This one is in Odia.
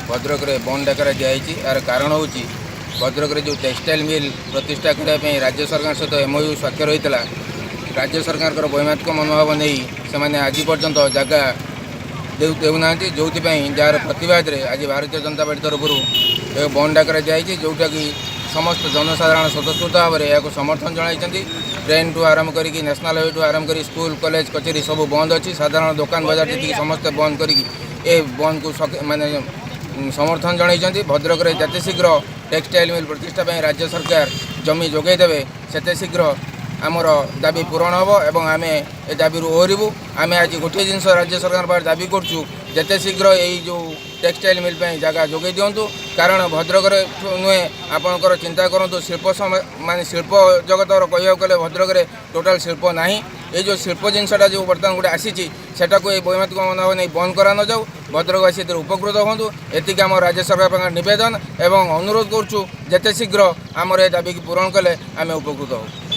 ଭଦ୍ରକରେ ବନ୍ଦ ଡାକରା ଦିଆହେଇଛି। ଏହାର କାରଣ ହେଉଛି, ଭଦ୍ରକରେ ଯେଉଁ ଟେକ୍ସଟାଇଲ୍ ମିଲ୍ ପ୍ରତିଷ୍ଠା କରିବା ପାଇଁ ରାଜ୍ୟ ସରକାରଙ୍କ ସହିତ ଏମ୍ଓୟୁ ସ୍ୱାକ୍ଷର ହୋଇଥିଲା, ରାଜ୍ୟ ସରକାରଙ୍କର ବୈମାତୃକ ମନୋଭାବ ନେଇ ସେମାନେ ଆଜି ପର୍ଯ୍ୟନ୍ତ ଜାଗା ଦେଉନାହାନ୍ତି। ଯେଉଁଥିପାଇଁ ଯାହାର ପ୍ରତିବାଦରେ ଆଜି ଭାରତୀୟ ଜନତା ପାର୍ଟି ତରଫରୁ ଏକ ବନ୍ଦ ଡାକରା ଦିଆହେଇଛି, ଯେଉଁଟାକି ସମସ୍ତ ଜନସାଧାରଣ ସ୍ୱତଃସ୍ଫୂର୍ତ୍ତ ଭାବରେ ଏହାକୁ ସମର୍ଥନ ଜଣାଇଛନ୍ତି। ଟ୍ରେନ୍ଠୁ ଆରମ୍ଭ କରିକି, ନ୍ୟାସନାଲ୍ ହାଇୱେଠୁ ଆରମ୍ଭ କରି ସ୍କୁଲ, କଲେଜ, କଚେରୀ ସବୁ ବନ୍ଦ ଅଛି। ସାଧାରଣ ଦୋକାନ ବଜାର ଯେତିକି, ସମସ୍ତେ ବନ୍ଦ କରିକି ଏ ବନ୍ଦକୁ ମାନେ ସମର୍ଥନ ଜଣାଇଛନ୍ତି। ଭଦ୍ରକରେ ଯେତେ ଶୀଘ୍ର ଟେକ୍ସଟାଇଲ୍ ମିଲ୍ ପ୍ରତିଷ୍ଠା ପାଇଁ ରାଜ୍ୟ ସରକାର ଜମି ଯୋଗାଇ ଦେବେ, ସେତେ ଶୀଘ୍ର ଆମର ଦାବି ପୂରଣ ହେବ ଏବଂ ଆମେ ଏ ଦାବିରୁ ଓହରିବୁ। ଆମେ ଆଜି ଗୋଟିଏ ଜିନିଷ ରାଜ୍ୟ ସରକାରଙ୍କ ପାଖରେ ଦାବି କରୁଛୁ, ଯେତେ ଶୀଘ୍ର ଏଇ ଯେଉଁ ଟେକ୍ସଟାଇଲ୍ ମିଲ୍ ପାଇଁ ଜାଗା ଯୋଗାଇ ଦିଅନ୍ତୁ। କାରଣ ଭଦ୍ରକରେ ନୁହେଁ, ଆପଣଙ୍କର ଚିନ୍ତା କରନ୍ତୁ, ଶିଳ୍ପ ମାନେ ଶିଳ୍ପ ଜଗତର କହିବାକୁ ଗଲେ ଭଦ୍ରକରେ ଟୋଟାଲ୍ ଶିଳ୍ପ ନାହିଁ। ଏଇ ଯେଉଁ ଶିଳ୍ପ ଜିନିଷଟା ଯେଉଁ ବର୍ତ୍ତମାନ ଗୋଟେ ଆସିଛି, ସେଟାକୁ ଏଇ ବୈମାତୃକ ମନୋଭାବ ନେଇ ବନ୍ଦ କରା ନଯାଉ। ଭଦ୍ରକବାସୀ ଏଥିରେ ଉପକୃତ ହୁଅନ୍ତୁ, ଏତିକି ଆମ ରାଜ୍ୟ ସରକାର ପାଖରେ ନିବେଦନ ଏବଂ ଅନୁରୋଧ କରୁଛୁ। ଯେତେ ଶୀଘ୍ର ଆମର ଏ ଦାବିକୁ ପୂରଣ କଲେ ଆମେ ଉପକୃତ ହେବୁ।